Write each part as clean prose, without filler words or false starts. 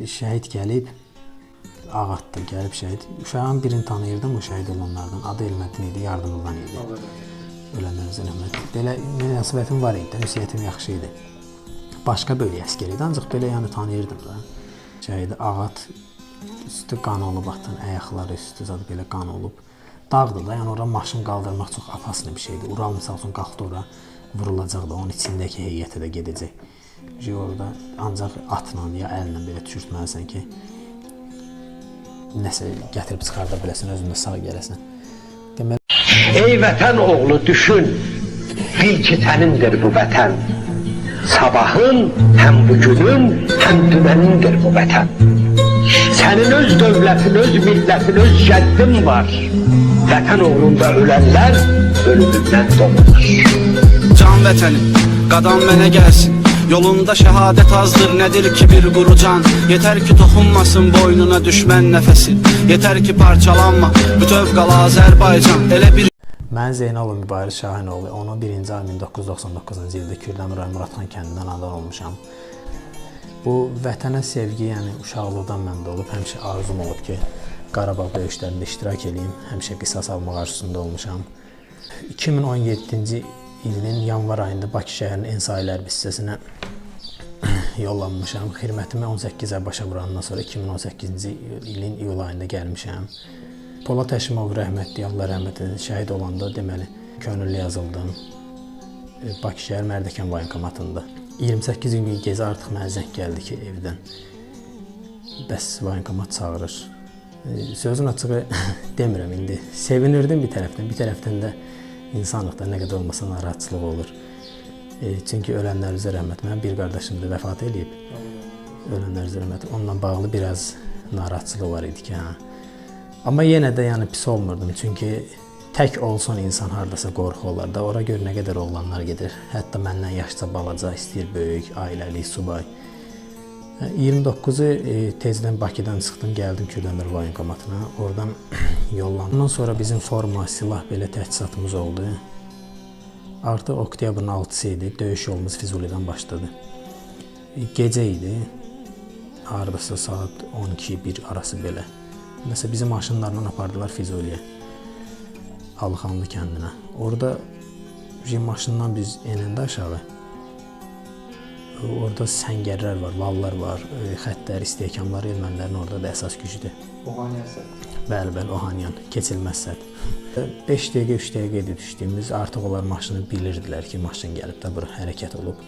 Şəhid gəlib, Ağatda gəlib şəhid. Uşağın birini tanıyırdım o şəhid olanlardan. Adı Elməddin idi, yardımlıdan idi. Ölənlərimizə rəhmət. Belə münasibətim var idi, ünsiyyətim yaxşı idi. Başqa böyük əsgər idi, ancaq belə yəni tanıyırdım da. Şəhidi Ağat üstü qan olub atın, ayaqları üstü zad belə qan olub. Dağdır da, yəni ora maşın qaldırmaq çox apaslı bir şeydir. Ural misal üçün qalxdı ora, vurulacaq da, onun içindəki heyətə də gedəcək. Orada ancaq atla ya əllə belə düşürtməlisən ki, nəsə gətirib çıxarda biləsən, özün də sağ gələsən. Deməli, Ey vətən oğlu düşün, bil ki sənindir bu vətən. Sabahın, həm bugünün, həm dünənindir bu vətən. Sənin öz dövlətin, öz millətin, öz cəddin var. Vətən uğrunda ölənlər ölümündən doğulur. Can vətənim, qadan mənə gəlsin. Yolunda şəhadət azdır, nədir ki bir quru can. Yetər ki toxunmasın boynuna düşmən nəfəsi. Yetər ki parçalanma, bütöv qal Azərbaycan. Elə bir Mən Zeynalov Mübariz Şahinoğlu, 11-ci ay 1999-cu ildə Kürdəmir rayon Muradxan kəndindən anadan olmuşam. Bu vətənə sevgi, yəni uşaqlıqdan məndə olub, həmişə arzum olub ki, Qarabağ döyüşlərində iştirak eləyim, həmişə qisas almaq arzusunda olmuşam. 2017-ci ilin yanvar ayında Bakı şəhərinin Ensaylı hərbi hissəsinə yollanmışam. Xidmətimi 18 ay başa vurandan sonra 2018-ci ilin iyul ayında gəlmişəm. Polad Həşimov rəhmətli, Allah rəhmət etsin, şəhid olanda deməli könüllü yazıldım. Bakı şəhər Mərdəkan voyenkomatında. 28 gün gecə artıq mənə zəng gəldi ki, evdən. Bəs voyenkomat çağırır. Sözün açığı demirəm indi. Sevinirdim bir tərəfdən, bir tərəfdən də insanlıqda nə qədər olmasa narahatçılıq olur. Çünki ölənlərimizə rəhmət. Mənim bir qardaşım da vəfat eləyib. Ölənlərimizə rəhmət. Onunla bağlı biraz narahatçılıq var idi ki, hə. Amma yenə də yəni pis olmurdum. Çünki tək olsun insan hardasa qorxu olar da. Ora gör nə qədər oğlanlar gedir. Hətta məndən yaşca balaca, istəyir böyük, ailəli, subay. 29-u tezdən Bakıdan çıxdım, gəldim Kürdəmir voyenkomatına. Oradan yollandım. Ondan sonra bizim forma, silah belə təchizatımız oldu. Artıq oktyabrın 6-sı idi. Döyüş yolumuz Füzulidən başladı. Gecə idi. Hardasa saat 12-1 arası belə. Məsələn, bizi maşınlarla apardılar Füzuliyə. Alıxanlı kəndinə. Orada maşından biz enəndə aşağı, orada səngərlər var, vallar var, xəttlər, istehkamlar ermənilərin orada da əsas gücüdür. Ohanyan sədd. Bəli, bəli, Ohanyan, keçilməz sədd. 5 dəqiqə, 3 dəqiqə idi düşdüyümüz, artıq onlar maşını bilirdilər ki, maşın gəlib də bura hərəkət olub.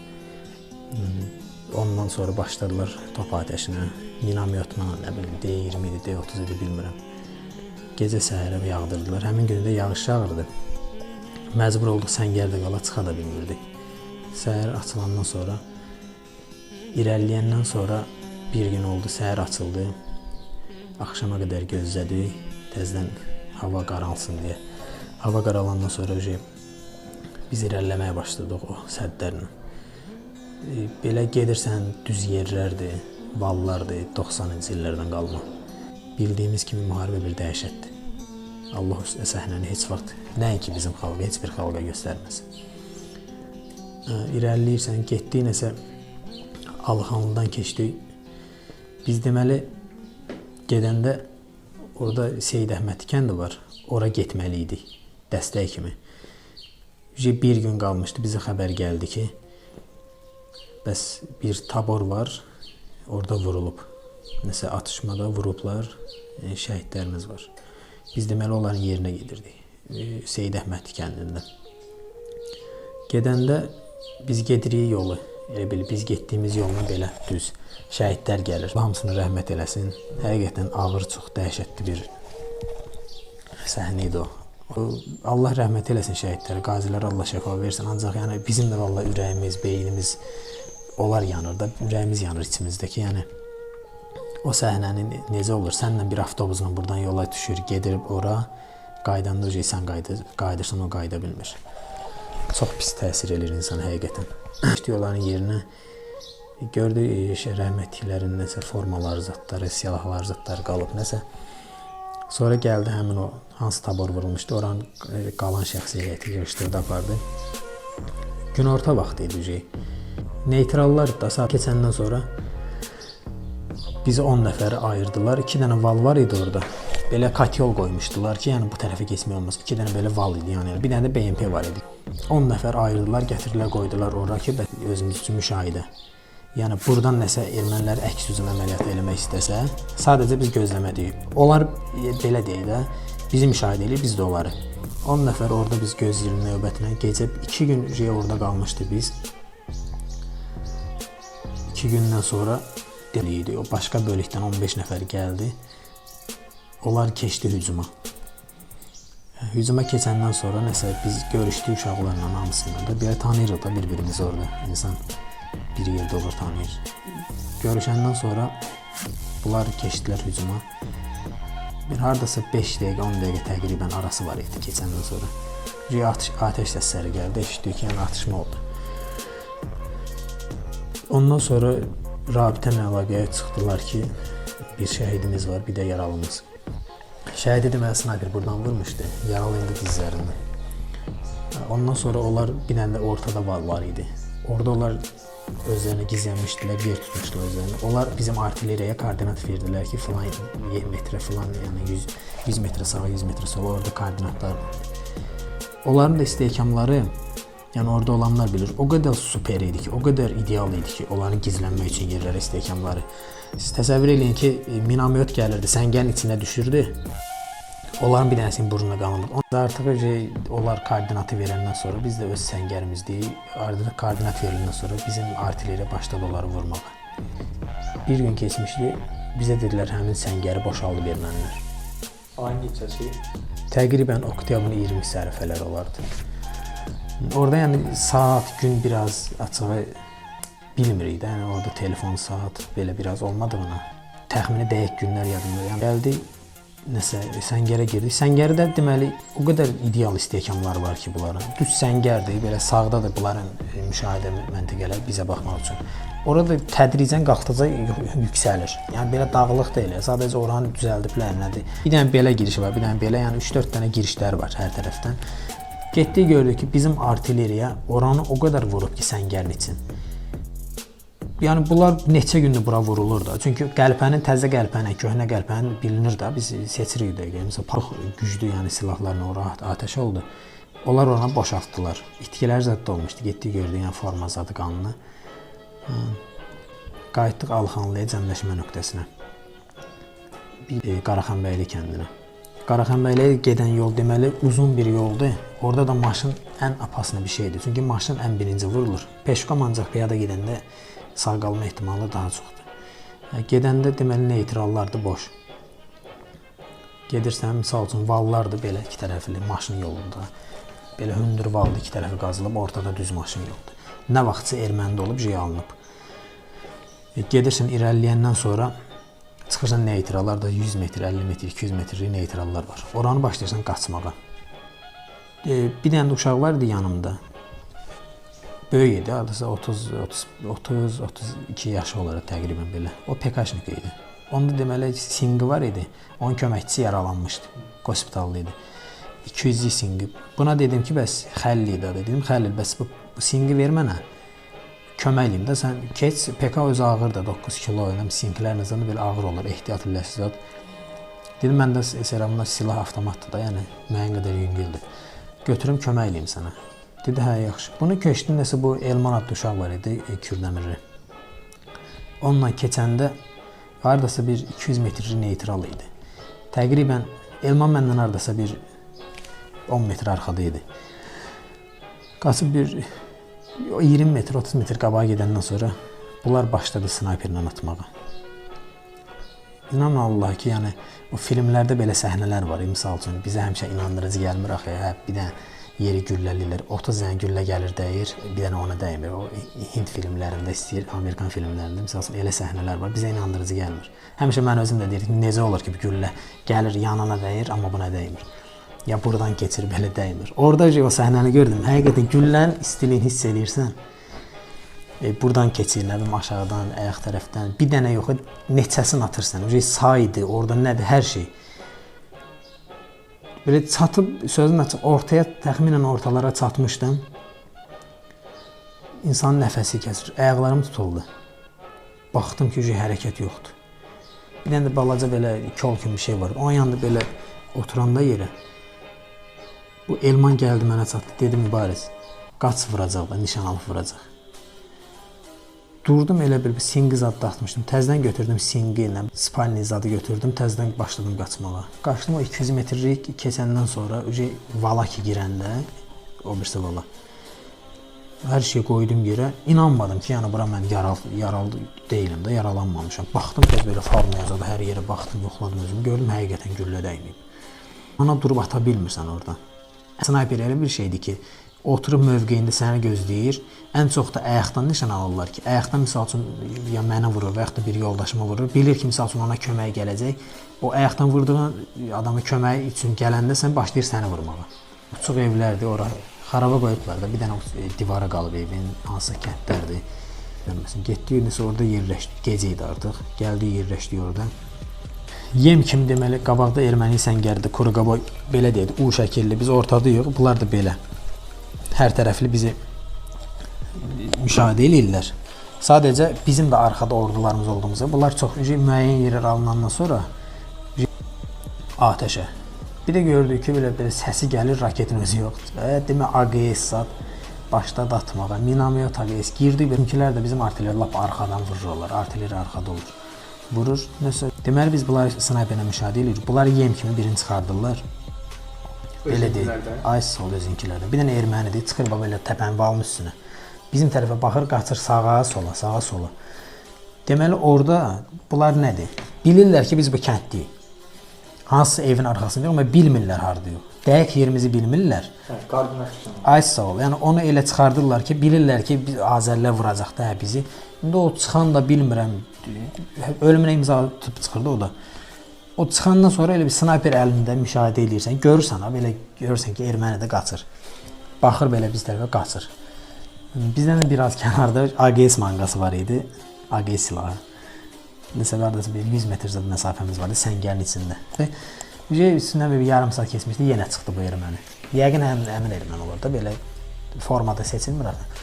Ondan sonra başladılar top atəşinə, minamyotla, nə bilim, D20 idi, D30 idi, bilmirəm. Gecə səhərə yağdırdılar. Həmin günü də yağış yağırdı. Məcbur olduq səngərdə qala, çıxa da bilmirdik. Səhər açılandan sonra, irəliləyəndən sonra bir gün oldu, səhər açıldı. Axşama qədər gözlədik, təzədən hava qaralsın deyə. Hava qaralandan sonra biz irəliləməyə başladıq o sədlərlə. Belə gedirsən, düz yerlərdir, vallardır, 90-cı illərdən qalma. Bildiyimiz kimi müharibə bir dəhşətdir. Allah o səhnəni heç vaxt, nəinki bizim xalqa, heç bir xalqa göstərməz. İrəliləyirsən, getdik nəsə Alıxanlıdan keçdik. Biz deməli gedəndə orada Seyid Əhmədli kəndi var. Ora getməli idik dəstək kimi. Bir gün qalmışdı, bizə xəbər gəldi ki, bəs bir tabor var, orada vurulub. Nəsə atışmada vurublar, şəhidlərimiz var. Biz deməli onların yerinə gedirdik. Seyid Əhmədli kəndində. Gedəndə biz gedirik yolu. Elə bil, biz getdiyimiz yolla belə düz şəhidlər gəlir. Hamısını rəhmət eləsin. Həqiqətən ağır, çox dəhşətli bir səhnə idi o. Allah rəhmət eləsin şəhidlərə, qazilərə Allah şəfa versin. Ancaq yəni bizim də vallahi ürəyimiz, beynimiz onlar yanır da, ürəyimiz yanır içimizdəki. Yəni o səhnəni necə olur? Sənlə bir avtobusla buradan yola düşür, gedir ora, qaydanda sən qayıdırsan, o qayıda bilmir. Çox pis təsir eləyir insan həqiqətən. İşte onların yerinə gördük rəhmətliklərin nəsə formaları, zətləri, silahları, zətləri qalıb nəsə. Sonra gəldi həmin o hansı tabor vurulmuşdu, oranın qalan şəxsi heyəti yığışdırdı, apardı. Günorta vaxtı idi. Neytrallar da saat keçəndən sonra Bizi 10 nəfəri ayırdılar. 2 dənə val var idi orada. Belə katyol qoymuşdular ki, yəni bu tərəfə keçmək olmaz. 2 dənə belə val idi, yəni bir dənə də BMP var idi. 10 nəfər ayırdılar, gətirdilər, qoydular ora ki, özümüz üçün müşahidə. Yəni buradan nəsə ermənilər əks hücum əməliyyatı eləmək istəsə, sadəcə biz gözləməliyik. Onlar belə deyək də, bizi müşahidə eləyir, biz də onları. 10 nəfər orada biz gözləyirik növbətinə. Gecə 2 gün orada qalmışdı biz. 2 gündən sonra idi. O başqa bölükdən 15 nəfər gəldi. Onlar keçdi hücuma. Hücuma keçəndən sonra nəsə biz görüşdük uşaqlarla hamısıyla da. Belə tanıyırıq da bir-birimizi orada. İnsan bir yerdə olur, tanıyır. Görüşəndən sonra bunlar keçdilər hücuma. Bir hardasa 5 dəqiqə, 10 dəqiqə təqribən arası var idi keçəndən sonra. Atəş səsləri gəldi, eşitdik ki, yəni atışma oldu. Ondan sonra rabitə əlaqəyə çıxdılar ki, bir şəhidimiz var, bir də yaralımız. Şəhidi deməli snayper buradan vurmuşdu, yaralı indi dizlərindən. Ondan sonra onlar bir dənə də ortada val var idi. Orada onlar özlərinə gizlənmişdilər, yer tutmuşdular özlərinə. Onlar bizim artilleriyaya koordinat verdilər ki, filan metrə, filan, yəni 100 metrə sağa, 100 metrə sola orada koordinatlar var. Onların da istehkamları, yəni orada olanlar bilir, o qədər super idi ki, o qədər ideal idi ki, onların gizlənmək üçün yerlərə istehkamları. Siz təsəvvür eləyin ki, minamyot gəlirdi, səngərin içinə düşürdü. Onların bir dənəsinin burnuna qanılır. Onda artıq onlar koordinatı verəndən sonra biz də öz səngərimizdə artıq koordinat veriləndən sonra bizim artilleriya başladı onları vurmağa. Bir gün keçmişdi, bizə dedilər həmin səngəri boşaldıb ermənilər. Ayın neçəsi? Təqribən oktyabrın 20 sərifələri olardı. Orada yəni saat, gün biraz açığı bilmirik də. Yəni orada telefon, saat belə biraz olmadığına təxmini dəqiq günlər yadımda. Yəni gəldi nəsə səngərə girdik. Səngərdə deməli o qədər ideal istehkamlar var ki bunların. Düz səngərdir, belə sağda da bunların müşahidə məntəqələri bizə baxmaq üçün. Orada tədricən qalxdıqca yüksəlir. Yəni belə dağlıq deyil, sadəcə oranı düzəldiblər nədir. Bir dənə belə girişi var, bir dənə belə, yəni 3-4 dənə girişlər var hər tərəfdən. Getdik gördük ki, bizim artilleriya oranı o qədər vurub ki səngərin için. Yəni bunlar neçə gündür bura vurulur da. Çünki qəlpənin, təzə qəlpənin, köhnə qəlpənin bilinir də, biz seçirik dəqiqə. Məsələn, çox güclü yəni silahlarla ora atəş oldu. Onlar oranı boşaltdılar. İtkilər zad da olmuşdu. Getdik gördük, yəni forma zadı qanlı. Qayıtdıq Alıxanlıya cəmləşmə nöqtəsinə. Qaraxanbəyli kəndinə. Qaraxanbəyliyə gedən yol deməli uzun bir yoldur. Orada da maşın ən apasını bir şeydir. Çünki maşın ən birinci vurulur. Peşkom ancaq piyada gedəndə sağ qalma ehtimalı daha çoxdur. Gedəndə deməli neytrallardır boş. Gedirsən, misal üçün vallardır belə iki tərəfli maşın yolunda. Belə hündür valdır, iki tərəfi qazılıb, ortada düz maşın yoldur. Nə vaxtsa ermənində olub, şey alınıb. Gedirsən irəliləyəndən sonra çıxırsan neytrallar da 100 metr, 50 metr, 200 metrlik neytrallar var. Oranı başlayırsan qaçmağa. Bir dənə də uşaq var idi yanımda. Böyük idi, hardasa 30-32 yaşı olaraq təqribən belə. O PKŞnik idi. Onda deməli sinqi var idi. Onun köməkçisi yaralanmışdı. Hospitalda idi. 200-lük sinqi. Buna dedim ki, bəs Xəlil idi dedim. Xəlil, bəs bu sinqi ver mənə. Kömək eləyim də, sən keç, PK özü ağır da, 9 kilo, sinqlər nəzərində belə ağır olur, ehtiyat iləsiz zad. Dedim, məndə seramda silah avtomatdır da, yəni müəyyən qədər yüngüldür. Götürüm, kömək eləyim sənə. Dedi, hə, yaxşı. Bunu köçdüm, nəsə bu Elman adlı uşaq var idi, Kürdəmirli. Onunla keçəndə hardasa bir 200 metrli neytral idi. Təqribən Elman məndən hardasa bir 10 metr arxada idi. Qaçıb bir 20 metr, 30 metr qabağa gedəndən sonra bunlar başladı snayperlə atmağa. İnanın Allah ki, yəni o filmlərdə belə səhnələr var. Misal üçün bizə həmişə inandırıcı gəlmir axı, hə, bir dənə yeri gülləlirlər. 30 dənə güllə gəlir dəyir, bir dənə ona dəymir. O Hint filmlərində istəyir, Amerikan filmlərində misal üçün elə səhnələr var, bizə inandırıcı gəlmir. Həmişə mən özüm də deyirdim, necə olur ki, bir güllə gəlir yanına dəyir, amma buna dəymir. Ya buradan keçir, belə dəymir. Orada o səhnəni gördüm. Həqiqətən güllənin istiliyini hiss eləyirsən. Buradan keçir, nə bilim aşağıdan, ayaq tərəfdən. Bir dənə yox, neçəsini atırsan. O saydı, orada nədir, hər şey. Belə çatıb, sözün açıq, ortaya, təxminən ortalara çatmışdım. İnsanın nəfəsi kəsir. Ayaqlarım tutuldu. Baxdım ki, hərəkət yoxdur. Bir dənə də balaca belə kol kimi bir şey var. Onun yanında belə oturanda yerə bu Elman gəldi mənə çatdı, dedi Mübariz, qaç vuracaq da, nişan alıb vuracaq. Durdum elə bir sinqi zad atmışdım. Təzədən götürdüm sinqi ilə, spalni zadı götürdüm, təzədən başladım qaçmağa. Qaçdım o 200 metrlik keçəndən sonra vala ki girəndə, o birisi vala. Hər şeyi qoydum yerə. İnanmadım ki, yəni bura mən yaralı deyiləm də, yaralanmamışam. Baxdım tez belə formaya zadı, hər yerə baxdım, yoxladım özümü, gördüm həqiqətən güllə dəyməyib. Ona durub ata bilmirsən oradan. Snayper elə bir şeydir ki, oturub mövqeyində səni gözləyir. Ən çox da ayaqdan nişan alırlar ki, ayaqdan misal üçün ya mənə vurur və yaxud da bir yoldaşıma vurur. Bilir ki, misal üçün ona kömək gələcək. O ayaqdan vurduğun adamı kömək üçün gələndə sən başlayır səni vurmağa. Uçuq evlərdir ora. Xaraba qoyublar da, bir dənə divara qalıb evin, hansısa kənddərdir. Görməsin. Getdik, nəsə orada yerləşdik. Gecə idi artıq. Gəldik, yerləşdik orada. Yem kimi deməli, qabaqda erməni səngərdir, Kuruqaboy belə deyildi, U şəkilli. Biz ortadayıq, bunlar da belə. Hər tərəfli bizi müşahidə eləyirlər. Sadəcə bizim də arxada ordularımız olduğumuza, bunlar çox müəyyən yerlər alınandan sonra atəşə. Bir də gördük ki, belə səsi gəlir, raketin özü yoxdur. Demə AQS zad başladı atmağa, minamyot AQS girdi. Bizimkilər də bizim artilleriya lap arxadan vururlar, artilleriya arxada olur. Vurur. Nəsə, deməli biz bunları snayperlə müşahidə edirik. Bunları yem kimi birini çıxardırlar. Belə deyil. Ay sol özünkilərdən. Bir dənə ermənidir, çıxır baba elə təpənin valın üstünə. Bizim tərəfə baxır, qaçır sağa, sola, sağa, sola. Deməli orada bunlar nədir? Bilirlər ki, biz bu kənddəyik. Hansısa evin arxasındayıq, amma bilmirlər hardayıq. Dəqiq yerimizi bilmirlər. Ay sağ ol. Yəni onu elə çıxardırlar ki, bilirlər ki, biz Azərlər vuracaq da bizi. İndi o çıxan da bilmirəm, ölümünə imza atıb çıxırdı o da. O çıxandan sonra elə bir snayper əlində müşahidə eləyirsən, görürsən ha, belə görürsən ki, erməni də qaçır. Baxır belə biz tərəfə qaçır. Bizdən də biraz kənarda AQS manqası var idi, AQS silahı. Nəsə hardasa bir 100 metr zad məsafəmiz vardı səngərin içində. Üstündən bir yarım saat keçmişdi, yenə çıxdı bu erməni. Yəqin həmin erməni olur da, belə formada seçilmir artıq.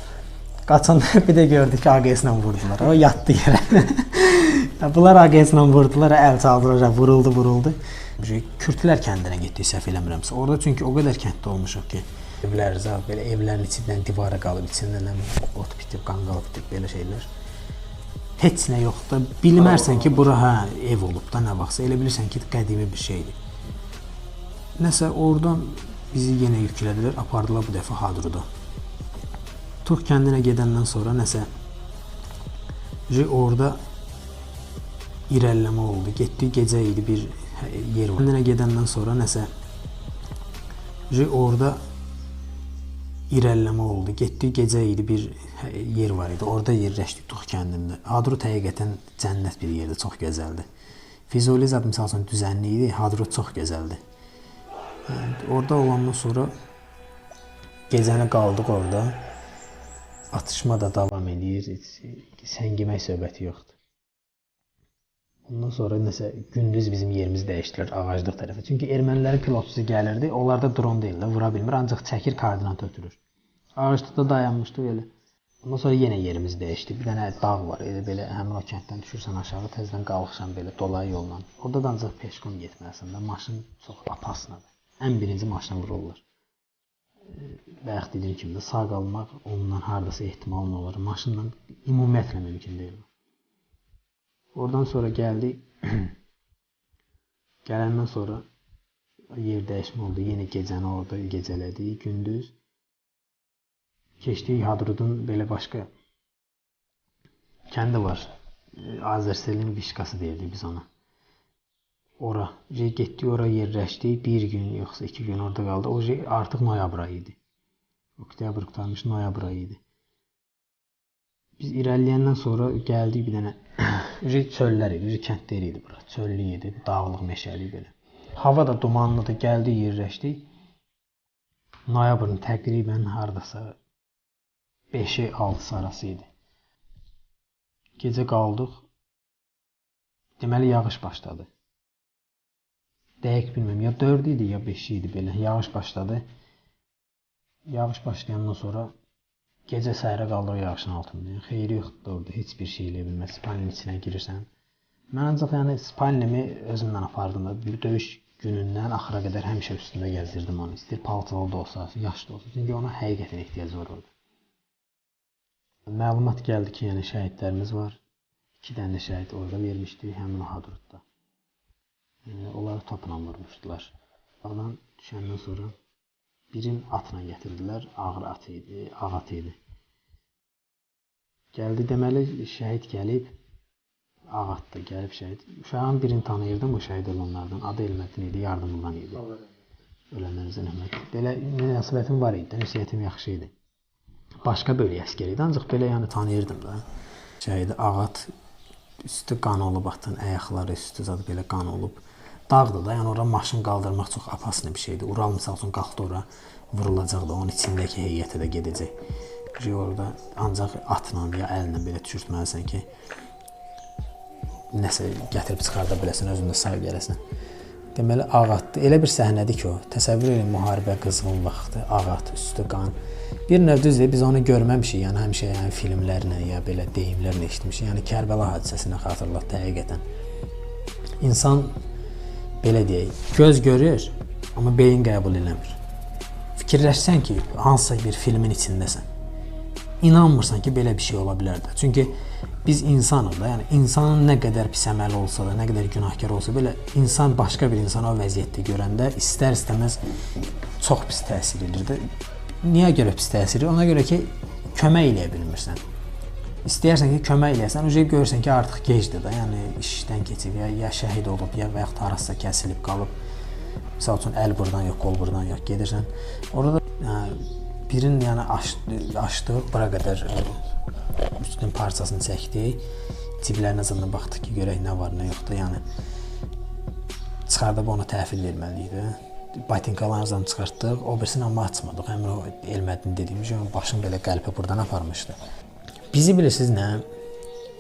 Qaçanda bir də gördük ki, AQS-lə vurdular. O yatdı yerə. Bunlar AQS-lə vurdular, əl çaldılar, vuruldu, vuruldu. Kürtlər kəndinə getdik, səhv eləmirəmsə. Orada çünki o qədər kənddə olmuşuq ki, evlər, belə evlərin içindən divara qalıb, içindən ot bitib, qanqal bitib, belə şeylər. Heç nə yoxdur. Bilmərsən ki, bura hə, ev olub da, nə vaxtsa. Elə bilirsən ki, qədimi bir şeydir. Nəsə, oradan bizi yenə yüklədilər, apardılar bu dəfə Hadruda. Tuğ kəndinə gedəndən sonra nəsə orada irəliləmə oldu. Getdik, gecə idi bir yer var. Kəndinə gedəndən sonra nəsə orada irəliləmə oldu. Getdik, gecə idi bir yer var idi. Orada yerləşdik Tuğ kəndində. Hadrut həqiqətən cənnət bir yerdir, çox gözəldir. Füzuli zad misal üçün düzənli idi, Hadrut çox gözəldir. Orada olandan sonra gecəni qaldıq orada. Atışma da davam edir, səngimək söhbəti yoxdur. Ondan sonra nəsə gündüz bizim yerimizi dəyişdilər ağaclıq tərəfə. Çünki ermənilərin pilotsuzu gəlirdi, onlar da dron deyil də, vura bilmir, ancaq çəkir, koordinat ötürür. Ağaclıqda dayanmışdıq elə. Ondan sonra yenə yerimizi dəyişdi. Bir dənə dağ var, elə belə həmin o kənddən düşürsən aşağı, təzədən qalxırsan belə dolayı yolla. Orada da ancaq peşqon getməlisən də, maşın çox apasnadır. Ən birinci maşına vururlar. Bayaq dediyim kimi də sağ qalmaq ondan hardasa ehtimalın olur. Maşınla ümumiyyətlə mümkün deyil. Oradan sonra gəldik. Gələndən sonra yer dəyişmə oldu. Yenə gecəni orada gecələdik, gündüz. Keçdik Hadrudun belə başqa kəndi var. Azərselin Vişkası deyirdik biz ona. Ora, getdik, ora yerləşdik. Bir gün, yoxsa 2 gün orada qaldı. O artıq noyabr ayı idi. Oktyabr qurtarmış, noyabr ayı idi. Biz irəliləyəndən sonra gəldik bir dənə çöllər idi, kənd deyil idi bura. Çöllük idi, dağlıq, meşəlik belə. Hava da dumanlıdır, gəldik, yerləşdik. Noyabrın təqribən hardasa 5-i 6-sı arası idi. Gecə qaldıq. Deməli, yağış başladı. Dəqiq bilməm, ya 4 idi, ya 5 idi belə. Yağış başladı. Yağış başlayandan sonra gecə səhərə qaldıq yağışın altında. Yəni, xeyri yoxdur orada, heç bir şey eləyə bilməz. Spalinin içinə girirsən, Mən ancaq yəni spalnimi özümlə apardım da. Bir döyüş günündən axıra qədər həmişə üstümdə gəzdirdim onu. İstəyir palçıqlı da olsa, yaşlı da olsa. Çünki ona həqiqətən ehtiyac var orada. Məlumat gəldi ki, yəni şəhidlərimiz var. 2 dənə də şəhid orada vermişdi, həmin o Hadrutda. Onları topla vurmuşdular. Dağdan düşəndən sonra birini atla gətirdilər, ağır at idi, ağ at idi. Gəldi, deməli şəhid gəlib, ağ atda gəlib şəhid. Uşağın birini tanıyırdım o şəhid olanlardan. Adı Elməddin idi, yardımından idi. Ölənlərimizə rəhmət. Belə münasibətim var idi, ünsiyyətim yaxşı idi. Başqa bölük əsgər idi, ancaq belə yəni tanıyırdım da. Şəhidi ağ at, üstü qan olub atın, ayaqları üstü zadı belə qan olub. Dağdır da, yəni ora maşın qaldırmaq çox apaslı bir şeydir. Ural misal üçün qalxdı ora, vurulacaq da, onun içindəki heyətə də gedəcək. Orada ancaq atla ya əllə belə düşürtməlisən ki, nəsə gətirib çıxarda biləsən, özündə sağ gələsən. Deməli ağ atdı. Elə bir səhnədir ki o. Təsəvvür edin, müharibə qızğın vaxtı, ağ at, üstü qan. Bir növ düzdür, biz onu görməmişik. Yəni həmişə yəni filmlərlə ya belə deyimlərlə eşitmişik. Yəni Kərbəla hadisəsini xatırlatdı həqiqətən. İnsan belə deyək, göz görür, amma beyin qəbul eləmir. Fikirləşsən ki, hansısa bir filmin içindəsən. İnanmırsan ki, belə bir şey ola bilər də. Çünki biz insanıq da, yəni insanın nə qədər pis əməli olsa da, nə qədər günahkar olsa belə, insan başqa bir insanı o vəziyyətdə görəndə istər-istəməz çox pis təsir edir də. Niyə görə pis təsir edir? Ona görə ki, kömək eləyə bilmirsən. İstəyərsən ki, kömək eləyəsən, uca görürsən ki, artıq gecdir də, yəni işdən keçib, ya şəhid olub, ya və yaxud harasısa kəsilib qalıb. Misal üçün, əl buradan yox, qol buradan yox, gedirsən. Orada da birinin yəni açdıq, bura qədər üstünün parçasını çəkdik. Ciblərinə zadına baxdıq ki, görək nə var, nə yoxdur. Yəni çıxardıb ona təhvil verməliyik də. Batinkalarını çıxartdıq, o birisini amma açmadıq. Həmin o Elməddin dediyimiz kimi başını belə qəlpə buradan aparmışdı. Bizi bilirsiniz nə?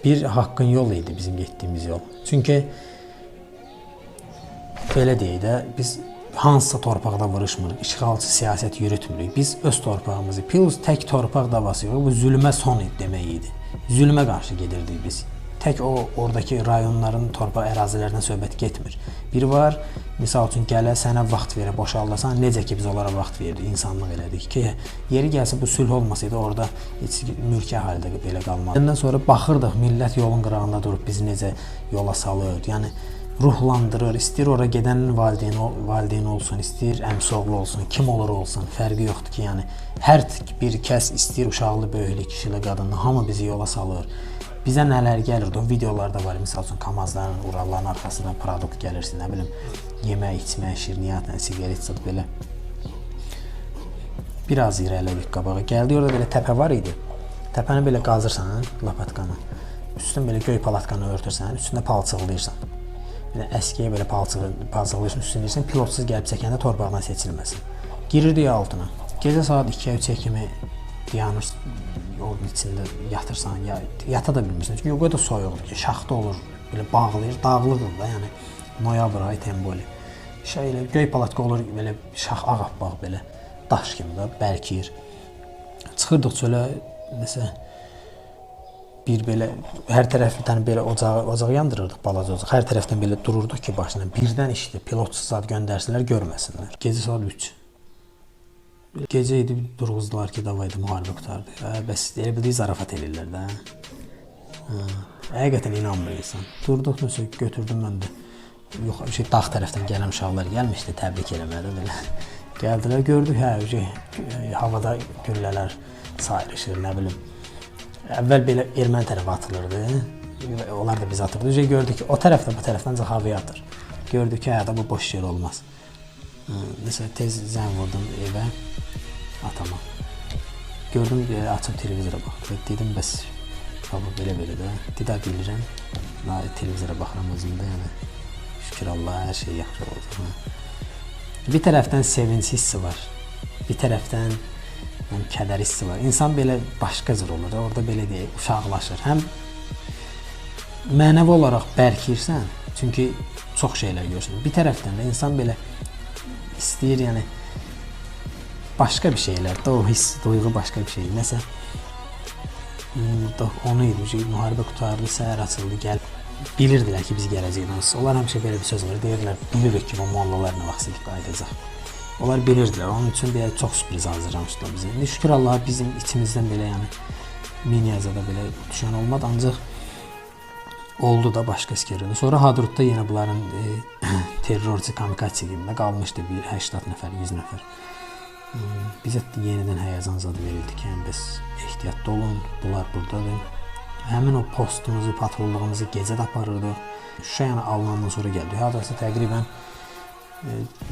Bir haqqın yolu idi bizim getdiyimiz yol. Çünki belə deyək də, biz hansısa torpaqda vuruşmuruq, işğalçı siyasət yürütmürük. Biz öz torpağımızı, plus tək torpaq davası yox, bu zülmə son demək idi. Zülmə qarşı gedirdik biz. Tək o oradakı rayonların torpaq ərazilərindən söhbət getmir. Bir var, misal üçün gələ sənə vaxt verə boşaldasan, necə ki biz onlara vaxt verdik, insanlıq elədik ki, yeri gəlsə bu sülh olmasaydı orada heç mülki əhali də belə qalmazdı. Ondan sonra baxırdıq, millət yolun qırağında durub bizi necə yola salır, yəni ruhlandırır, istəyir ora gedənin valideyn olsun, istəyir əmsi oğlu olsun, kim olur olsun, fərqi yoxdur ki, yəni hər bir kəs istəyir uşaqlı, böyüklü, kişili, qadınlı, hamı bizi yola salır. Bizə nələr gəlirdi, o videolarda var, misal üçün Kamazların, Uralların arxasından produkt gəlirsin, nə bilim, yemək, içmək, şirniyyatla, siqaret zad belə. Biraz irəlilədik qabağa. Gəldik, orada belə təpə var idi. Təpəni belə qazırsan, lapatkanı, üstün belə göy palatkanı örtürsən, üstündə palçıqlayırsan. Bir də əskiyə belə palçıqlayırsan, üstünü deyirsən, pilotsuz gəlib çəkəndə torpaqdan seçilməsin. Girirdik altına. Gecə saat 2-yə, 3-yə kimi dayanır, onun içində yatırsan, ya, yata da bilmirsən. Çünki o qədər soyuqdur ki, şaxta olur, belə bağlayır, dağlıdır da, yəni noyabr ayı temboli. Elə göy palatka olur, belə şax ağappaq belə, daş kimi də bərkiyir. Çıxırdıq çölə, nəsə bir belə, hər tərəfdən belə ocağı yandırırdıq, balaca ocaq. Hər tərəfdən belə dururduq ki, başına birdən işdi, pilotsuz zad göndərsinlər, görməsinlər. Gecə saat 3. Gecə idi, durğuzdular ki, davaydı, müharibə qurtardı. Bəs elə bildik, zarafat eləyirlər də. Həqiqətən inanmır insan. Durduq, nəsə götürdüm mən də. Yox, şey, dağ tərəfdən gələn uşaqlar gəlmişdi, təbrik eləməyə də belə. Gəldilər, gördük, hə, havada güllələr sayrışır, nə bilim. Əvvəl belə erməni tərəfə atılırdı, onlar da biz atırdı. Gördük ki, o tərəfdə, bu tərəfdən ancaq havaya atır. Gördük ki, hə, da bu boş yer olmaz. Nəsə, tez zəng vurdum evə, atama. Gördüm, açıb televizora baxdı. Dedim, bəs baba belə-belə də. Dedi, bilirəm, televizora baxıram özümdə, yəni şükür Allaha, hər şey yaxşı oldu. Bir tərəfdən sevinç hissi var, bir tərəfdən yəni, kədər hissi var. İnsan belə başqa cür olur, orada belə deyək, uşaqlaşır. Həm mənəvi olaraq bərkiyirsən, çünki çox şeylər görürsən. Bir tərəfdən də insan belə istəyir, yəni başqa bir şeylər də, o hiss, duyğu başqa bir şey. Nəsə, onu idi, müharibə qurtardı, səhər açıldı, gəl. Bilirdilər ki, biz gələcəyik. Onlar həmişə belə bir söz var, deyirdilər, bilirik ki, bu mollalar nə vaxtsa qayıdacaq. Onlar bilirdilər, onun üçün belə çox sürpriz hazırlamışdılar bizə. İndi şükür Allaha bizim içimizdən belə, yəni Miniyazada belə düşən olmadı, ancaq oldu da başqa əsgərlərdə. Sonra Hadrutda yenə bunların terrorçu kamikadze kimi də qalmışdı bir 80 nəfər, 100 nəfər. Bizə yenidən həyəcan zadı verildi ki, yəni bəs ehtiyatlı olun, bunlar buradadır. Həmin o postumuzu, patrulluğumuzu gecə də aparırdıq. Şuşa yəni alınandan sonra gəldik. Hardasa təqribən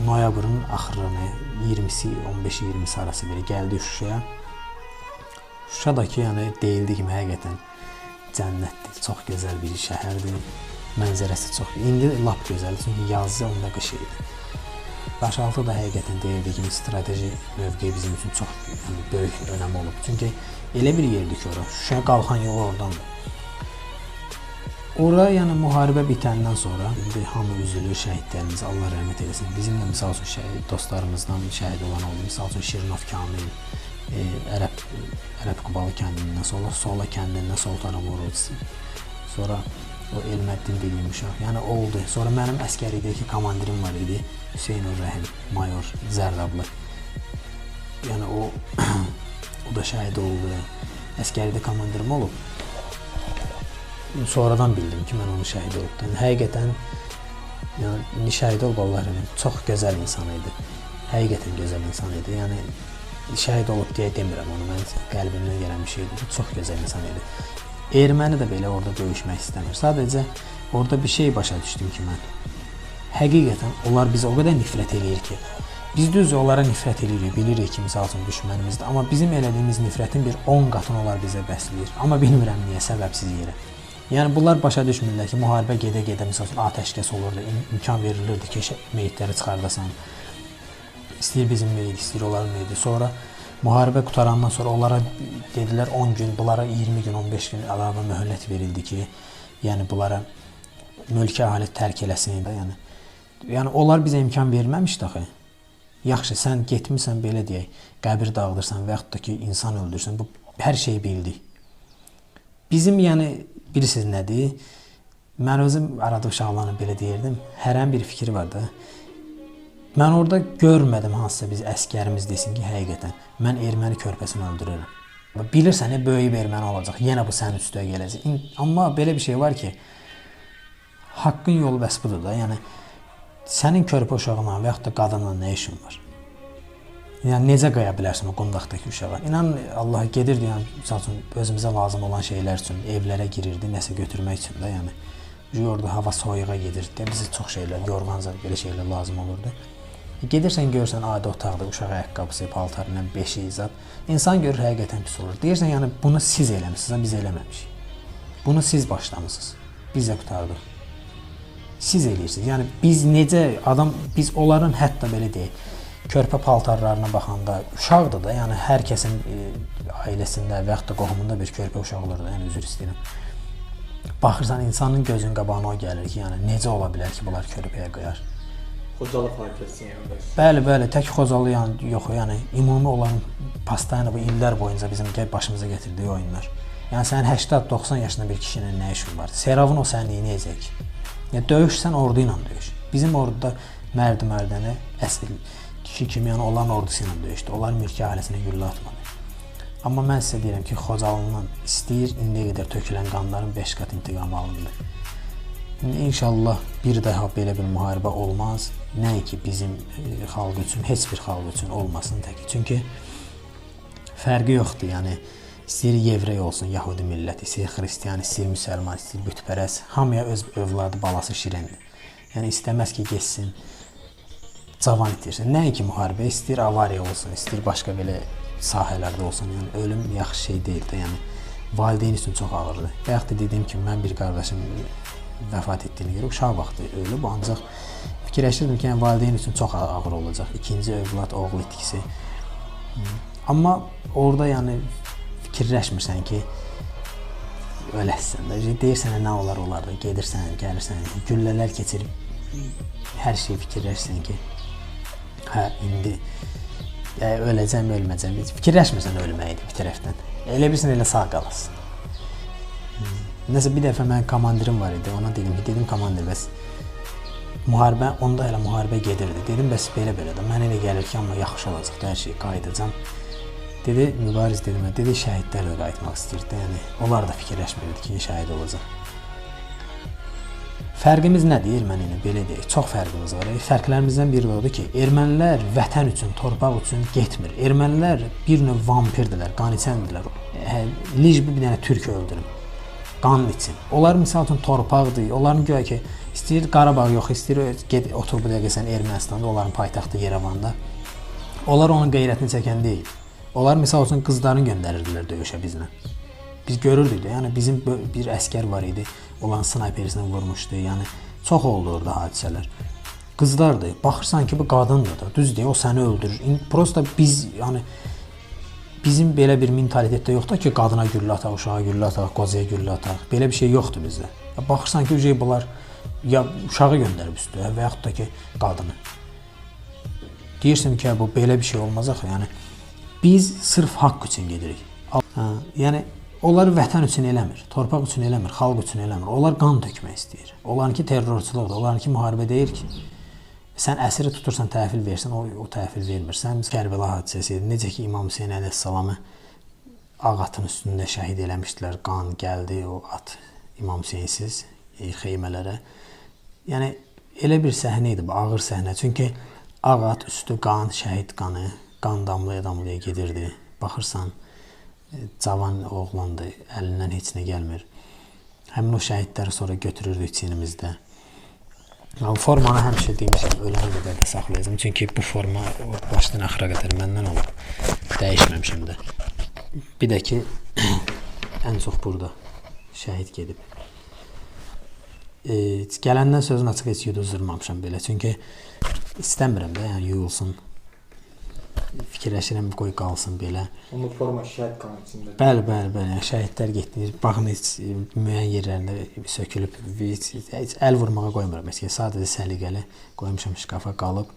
noyabrın axırına 20-si, 15-20-si arası belə gəldik Şuşaya. Şuşadakı yəni deyildi ki, həqiqətən cənnətdir. Çox gözəl bir şəhərdir. Mənzərəsi çox. İndi lap gözəldir, çünki yazı onda qış idi. Daşaltı da həqiqətən deyildi ki, strateji mövqeyi bizim üçün çox yəni, böyük önəmi olub. Çünki elə bir yerdir ki, ora Şuşaya qalxan yol oradandır. Ora yəni müharibə bitəndən sonra indi hamı üzülür şəhidlərimiz, Allah rəhmət eləsin. Bizim də misal üçün şəhid dostlarımızdan şəhid olan oldu. Misal üçün Şirinov Kamil, Ərəb Qubalı kəndindən, sonra Sola kəndindən Sultanov Oruc, sonra o Elməddin dediyim uşaq. Yəni oldu. Sonra mənim əskərlikdəki komandirim var idi, Hüseynov Rəhim, mayor Zərdablı. Yəni o o da şəhid oldu. Əskərlikdə komandirim olub. Sonradan bildim ki, mən onu şəhid olub. Yəni həqiqətən yəni şəhid olub, Allah rəhmət. Çox gözəl insan idi. Həqiqətən gözəl insan idi. Yəni şəhid olub deyə demirəm onu. Mən qəlbimdən gələn bir şeydir. Çox gözəl insan idi. Erməni də belə orada döyüşmək istəmir. Sadəcə orada bir şey başa düşdüm ki, mən həqiqətən onlar bizə o qədər nifrət eləyir ki, biz düz onlara nifrət eləyirik, bilirik ki, misal üçün düşmənimizdir, amma bizim elədiyimiz nifrətin bir 10 qatını onlar bizə bəsləyir. Amma bilmirəm niyə, səbəbsiz yerə. Yəni bunlar başa düşmürlər ki, müharibə gedə-gedə misal üçün atəşkəs olurdu, imkan verilirdi ki, meyitləri çıxardasan. İstəyir bizim meyit, istəyir onların meyiti. Sonra müharibə qutarandan sonra onlara dedilər 10 gün, bunlara 20 gün, 15 gün əlavə möhlət verildi ki, yəni bunlara mülki əhali tərk eləsin. Yəni onlar bizə imkan verməmişdi axı. Yaxşı, sən getmisən belə deyək, qəbir dağıdırsan və yaxud da ki, insan öldürsən, bu hər şeyi bildik. Bizim yəni bilirsiniz nədir? Mən özüm arada uşaqlarla belə deyirdim. Hərənin bir fikri var da. Mən orada görmədim hansısa biz əskərimiz desin ki, həqiqətən mən erməni körpəsini öldürürəm. Bilirsən, böyük bir erməni olacaq, yenə bu sənin üstə gələcək. Amma belə bir şey var ki, haqqın yolu bəs budur da. Yəni sənin körpə uşağına və yaxud da qadınla nə işin var? Yəni necə qoya bilərsən o qundaqdakı uşağa? İnan Allaha gedirdi, yəni misal üçün özümüzə lazım olan şeylər üçün evlərə girirdi, nəsə götürmək üçün də, yəni orada hava soyuğa gedirdi. Bizə çox şeylər, yorğan zad belə şeylər lazım olurdu. Gedirsən görürsən adi otaqda uşaq ayaqqabısı, paltarı ilə beşiyi zad. İnsan görür həqiqətən pis olur. Deyirsən yəni bunu siz eləmisiniz, biz eləməmişik. Bunu siz başlamısınız. Biz də qurtardıq. Siz eləyirsiniz. Yəni biz necə adam, biz onların hətta belə deyək, körpə paltarlarına baxanda uşaqdır da, yəni hər kəsin ailəsində və yaxud da qohumunda bir körpə uşaq olur da, yəni üzr istəyirəm. Baxırsan insanın gözünün qabağına o gəlir ki, yəni necə ola bilər ki, bunlar körpəyə qoyar. Xocalı faciəsi yəni bəs. Bəli, bəli, tək Xocalı yəni yox, yəni ümumi olan Pastayana bu illər boyunca bizim başımıza gətirdiyi oyunlar. Yəni sənin 80-90 yaşında bir kişi ilə nə işin var? Seravın o səni nə edəcək? Yəni döyüşsən ordu ilə döyüş. Bizim orduda mərd-mərdənə əsl kişi kimi yəni onların ordusu ilə döyüşdü. Onlar mülki ahiləsinə güllə atmadı. Amma mən sizə deyirəm ki, Xocalından istəyir indiyə qədər tökülən qanların 5 qat intiqamı alındı. İndi inşallah bir daha belə bir müharibə olmaz. Nəinki bizim xalq üçün, heç bir xalq üçün olmasın təki. Çünki fərqi yoxdur. Yəni istəyir yevrey olsun, yahudi milləti, istəyir xristian, istəyir müsəlman, istəyir bütpərəst, hamıya öz övladı, balası şirindir. Yəni istəməz ki, getsin cavan itirsin. Nəinki müharibə, istəyir avariya olsun, istəyir başqa belə sahələrdə olsun. Yəni ölüm yaxşı şey deyil də, yəni valideyn üçün çox ağırdır. Bayaq da dediyim kimi mən bir qardaşım vəfat etdiyinə görə uşaq vaxtı ölüb, ancaq fikirləşirdim ki, yəni valideyn üçün çox ağır olacaq. İkinci övlad, oğul itkisi. Amma orada yəni fikirləşmirsən ki, öləsən də. Deyirsən nə olar olar da, gedirsən, gəlirsən, güllələr keçirib hər şeyi fikirləşirsən ki, hə indi öləcəm, ölməyəcəm. Fikirləşmirsən ölməyidi bir tərəfdən. Elə bilirsən elə sağ qalasın. Nəsə bir dəfə mənim komandirim var idi. Ona dedim ki, dedim komandir, bəs müharibə, onda hələ müharibə gedirdi. Dedim bəs belə-belə də mənə elə gəlir ki, amma yaxşı olacaq da hər şey, qayıdacam. Dedi, Mübariz dedim, dedi şəhidlər də qayıtmaq istəyirdi. Yəni onlar da fikirləşmirdi ki, şəhid olacaq. Fərqimiz nədir erməni ilə? Belə deyək, çox fərqimiz var. Fərqlərimizdən biri odur ki, ermənilər vətən üçün, torpaq üçün getmir. Ermənilər bir növ vampirdirlər, qan içəndirlər. Lij bir dənə türk öldürüm. Qan için. Onlar misal üçün torpaqdır. Onların güya ki, istəyir Qarabağ yox, istəyir get otur bu dəqiqə sən Ermənistanda, onların paytaxtı Yerevanda. Onlar onun qeyrətini çəkən deyil. Onlar misal üçün qızlarını göndərirdilər döyüşə bizlə. Biz görürdük də, yəni bizim bir əskər var idi, olan snayperisini vurmuşdu. Yəni çox oldu orada hadisələr. Qızlardır. Baxırsan ki, bu qadındır da. Düz deyir, o səni öldürür. Prosta biz, yəni bizim belə bir mentalitetdə yoxdur ki, qadına güllə ataq, uşağa güllə ataq, qocaya güllə ataq. Belə bir şey yoxdur bizdə. Ya, baxırsan ki, bunlar ya uşağı göndərib üstə və yaxud da ki, qadını. Deyirsən ki, bu belə bir şey olmaz axı. Yəni biz sırf haqq üçün gedirik. Hə, yəni onlar vətən üçün eləmir, torpaq üçün eləmir, xalq üçün eləmir. Onlar qan tökmək istəyir. Onlarınki terrorçuluqdur, onlarınki müharibə deyil ki. Sən əsiri tutursan, təhvil versən, o təhvil vermir. Sən Kərbəla hadisəsi idi. Necə ki İmam Hüseyn əleyhissalamı ağ atın üstündə şəhid eləmişdilər. Qan gəldi o at İmam Hüseynsiz xeymələrə. Yəni elə bir səhnə idi bu, ağır səhnə. Çünki ağ at üstü qan, şəhid qanı, qan damlaya-damlaya gedirdi. Baxırsan, cavan oğlandı, əlindən heç nə gəlmir. Həmin o şəhidləri sonra götürürdük çiynimizdə. Yəni, formanı həmişə demişəm, ölənə qədər də saxlayacağam. Çünki bu forma başdan axıra qədər məndən olub. Dəyişməmişəm də. Bir də ki, ən çox burada şəhid gedib. Gələndən sözün açıq heç yuduzdurmamışam belə. Çünki istəmirəm də, yəni yuyulsun. Fikirləşirəm, qoy qalsın belə. Onun forma şəhid qanı içində. Bəli, bəli, bəli. Yəni, şəhidlər getdi. Baxın, heç müəyyən yerlərində sökülüb, heç əl vurmağa qoymuram. Heç sadəcə səliqəli qoymuşam şkafa qalıb.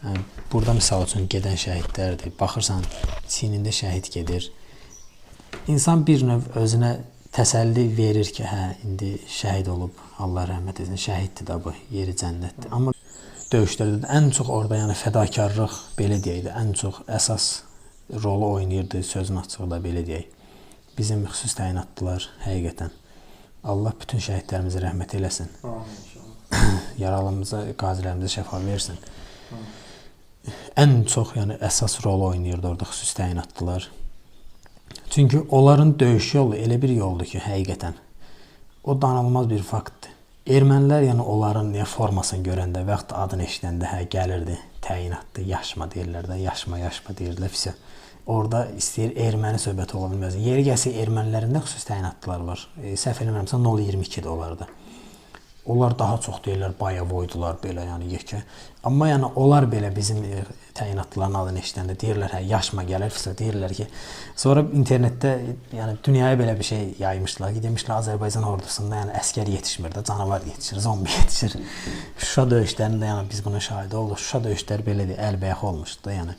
Yəni, burada misal üçün gedən şəhidlərdir. Baxırsan, çiynində şəhid gedir. İnsan bir növ özünə təsəlli verir ki, hə, indi şəhid olub, Allah rəhmət etsin, şəhiddir də bu, yeri cənnətdir. Amma döyüşlərdə də ən çox orada yəni fədakarlıq, belə deyək də, ən çox əsas rolu oynayırdı, sözün açığı da belə deyək. Bizim xüsusi təyinatlılar həqiqətən. Allah bütün şəhidlərimizə rəhmət eləsin. Amin inşallah. Yaralımıza, qazilərimizə şəfa versin. Ən çox yəni əsas rolu oynayırdı orada xüsusi təyinatlılar. Çünki onların döyüş yolu elə bir yoldur ki, həqiqətən o danılmaz bir faktdır. Ermənilər yəni onların formasını görəndə və yaxud da adını eşidəndə hə gəlirdi, təyinatdır, yaşma deyirlər də, yaşma, yaşma deyirdilər. Fisə. Orada istəyir erməni söhbəti ola bilməz. Yeri gəlsə ermənilərin də xüsusi təyinatlılar var. Səhv eləmirəmsə 0.22-dir onlarda. Onlar daha çox deyirlər bayavoydular belə, yəni yekə. Amma yəni onlar belə bizim təyinatlıların adını eşidəndə deyirlər, hə yaşma gəlir, fisə deyirlər ki, sonra internetdə yəni dünyaya belə bir şey yaymışdılar ki, demişlər Azərbaycan ordusunda yəni əskər yetişmir də, canavar yetişir, zombi yetişir. Şuşa döyüşlərində yəni biz buna şahid olduq. Şuşa döyüşləri belədir, əlbəyaxa olmuşdu da, yəni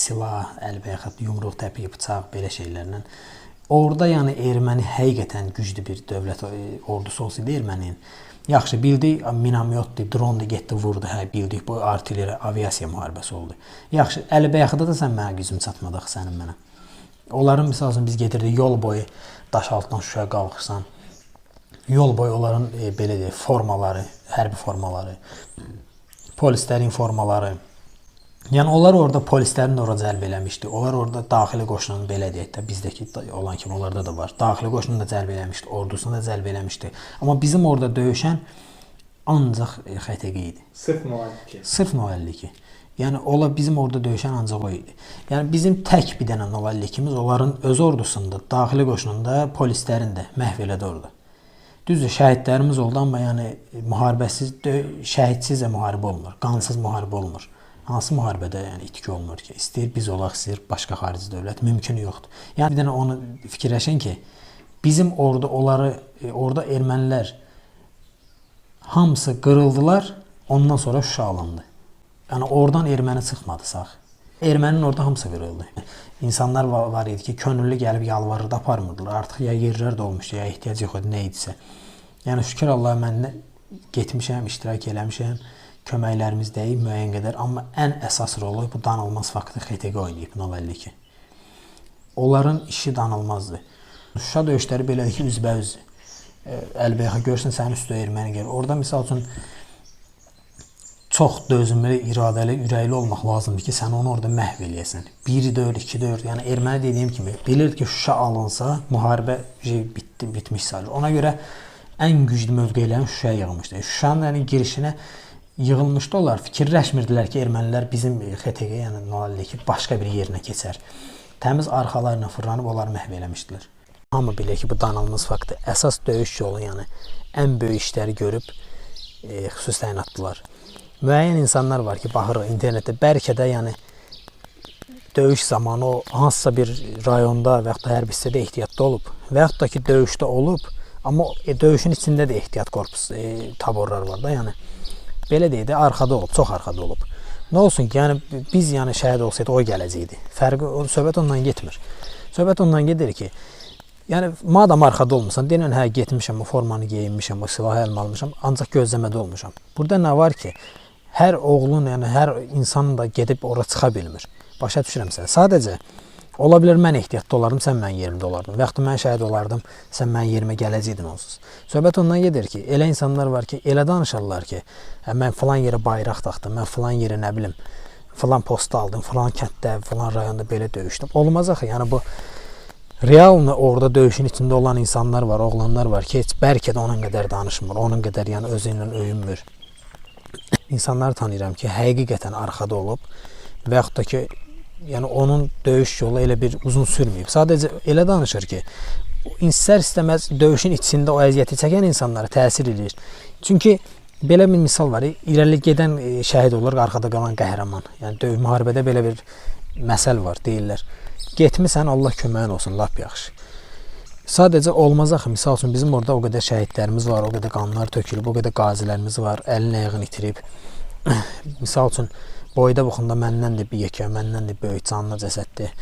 silah, əlbəyaxa, yumruq, təpik, bıçaq belə şeylərlə. Orada yəni erməni həqiqətən güclü bir dövlət ordusu olsaydı erməninin. Yaxşı, bildik, minomyotdur, drondur, getdi, vurdu, hə, bildik, bu artilleriya, aviasiya müharibəsi oldu. Yaxşı, Əlibəyaxıda da sən mənə gücüm çatmadı axı sənin mənə. Onların, misal üçün, biz gedirdik yol boyu Daşaltıdan Şuşaya qalxırsan. Yol boyu onların, belə deyək, formaları, hərbi formaları, polislərin formaları. Yəni onlar orada polislərin də ora cəlb eləmişdi. Onlar orada daxili qoşunun belə deyək də bizdəki olan kimi onlarda da var. Daxili qoşunu da cəlb eləmişdi, ordusunu da cəlb eləmişdi. Amma bizim orada döyüşən ancaq XTQ idi. Sırf 0.52. Sırf 0.52. Yəni ola bizim orada döyüşən ancaq o idi. Yəni bizim tək bir dənə 0.52-miz onların öz ordusunda, daxili qoşununda, polislərin də məhv elədi orada. Düzdür, şəhidlərimiz oldu, amma yəni müharibəsiz, şəhidsiz də müharibə olmur, qansız müharibə olmur. Hansı müharibədə yəni itki olmur ki? İstəyir biz olaq, istəyir başqa xarici dövlət, mümkün yoxdur. Yəni bir dənə onu fikirləşin ki, bizim orada onları, orada ermənilər hamısı qırıldılar, ondan sonra Şuşa alındı. Yəni oradan erməni çıxmadı sağ. Erməninin orada hamısı vuruldu. İnsanlar var idi ki, könüllü gəlib yalvarırdı, aparmırdılar. Artıq ya yerlər dolmuşdu, ya ehtiyac yox idi, nə idisə. Yəni şükür Allaha mən də getmişəm, iştirak eləmişəm. Köməklərimiz dəyib müəyyən qədər, amma ən əsas rolu bu danılmaz faktı XTQ oynayıb 052. Onların işi danılmazdı. Şuşa döyüşləri belədir ki, üzbəüz. Əlbəyaxa görsən sənin üstə erməni gəlir. Orada misal üçün çox dözümlü, iradəli, ürəkli olmaq lazımdır ki, sən onu orada məhv eləyəsən. 1 4, 2 4, yəni erməni dediyim kimi bilirdi ki, Şuşa alınsa müharibə bitdi, bitmiş sayılır. Ona görə ən güclü mövqelərini Şuşaya yığmışdı. Şuşanın yəni girişinə yığılmışdı onlar. Fikirləşmirdilər ki, ermənilər bizim XTQ, yəni 052 başqa bir yerinə keçər. Təmiz arxalarına fırlanıb onları məhv eləmişdilər. Hamı bilir ki, bu danılmaz faktdır. Əsas döyüş yolu, yəni ən böyük işləri görüb xüsusi təyinatlılar. Müəyyən insanlar var ki, baxırıq internetdə, bəlkə də yəni döyüş zamanı o hansısa bir rayonda və yaxud da hərbi hissədə ehtiyatda olub və yaxud da ki, döyüşdə olub, amma döyüşün içində də ehtiyat korpusu, taborlar var da, yəni belə deyək də, arxada olub, çox arxada olub. Nə olsun ki, yəni biz yəni şəhid olsaydı o gələcəkdi. Fərqi, söhbət ondan getmir. Söhbət ondan gedir ki, yəni madam arxada olmusan, denən hə getmişəm, o formanı geyinmişəm, o silahı əlimə almışam, ancaq gözləmədə olmuşam. Burada nə var ki, hər oğlun, yəni hər insanın da gedib ora çıxa bilmir. Başa düşürəm səni. Sadəcə ola bilər mən ehtiyatda olardım, sən mənim yerimdə olardın. Və yaxud da mən şəhid olardım, sən mənim yerimə gələcəkdin onsuz. Söhbət ondan gedir ki, elə insanlar var ki, elə danışarlar ki, hə, mən filan yerə bayraq taxdım, mən filan yerə nə bilim, filan postu aldım, filan kənddə, filan rayonda belə döyüşdüm. Olmaz axı, yəni bu realını orada döyüşün içində olan insanlar var, oğlanlar var ki, heç bəlkə də onun qədər danışmır, onun qədər yəni özü ilə öyünmür. İnsanları tanıyıram ki, həqiqətən arxada olub və yaxud da ki, yəni onun döyüş yolu elə bir uzun sürməyib. Sadəcə elə danışır ki, istər istəməz döyüşün içində o əziyyəti çəkən insanlara təsir eləyir. Çünki belə bir misal var, irəli gedən şəhid olur, arxada qalan qəhrəman. Yəni müharibədə belə bir məsəl var, deyirlər. Getmisən, Allah köməyin olsun, lap yaxşı. Sadəcə olmaz axı, misal üçün bizim orada o qədər şəhidlərimiz var, o qədər qanlar tökülüb, o qədər qazilərimiz var, əlini ayağını itirib. Misal üçün boyda buxunda məndən də bir yekə, məndən də böyük canlı cəsəddir.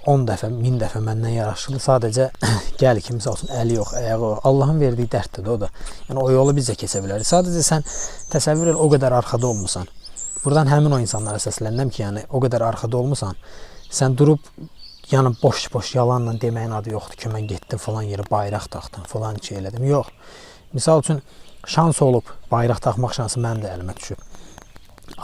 10 dəfə, 1000 dəfə məndən yaraşıqlı. Sadəcə gəl ki, misal üçün əli yox, ayağı yox. Allahın verdiyi dərddir o da. Yəni o yolu biz də keçə bilərik. Sadəcə sən təsəvvür el, o qədər arxada olmusan. Buradan həmin o insanlara səsləndim ki, yəni o qədər arxada olmusan. Sən durub yəni boş-boş yalanla deməyin adı yoxdur ki, mən getdim falan yerə bayraq taxdım, falan şey elədim. Yox. Misal üçün şans olub, bayraq taxmaq şansı mənim də əlimə düşüb.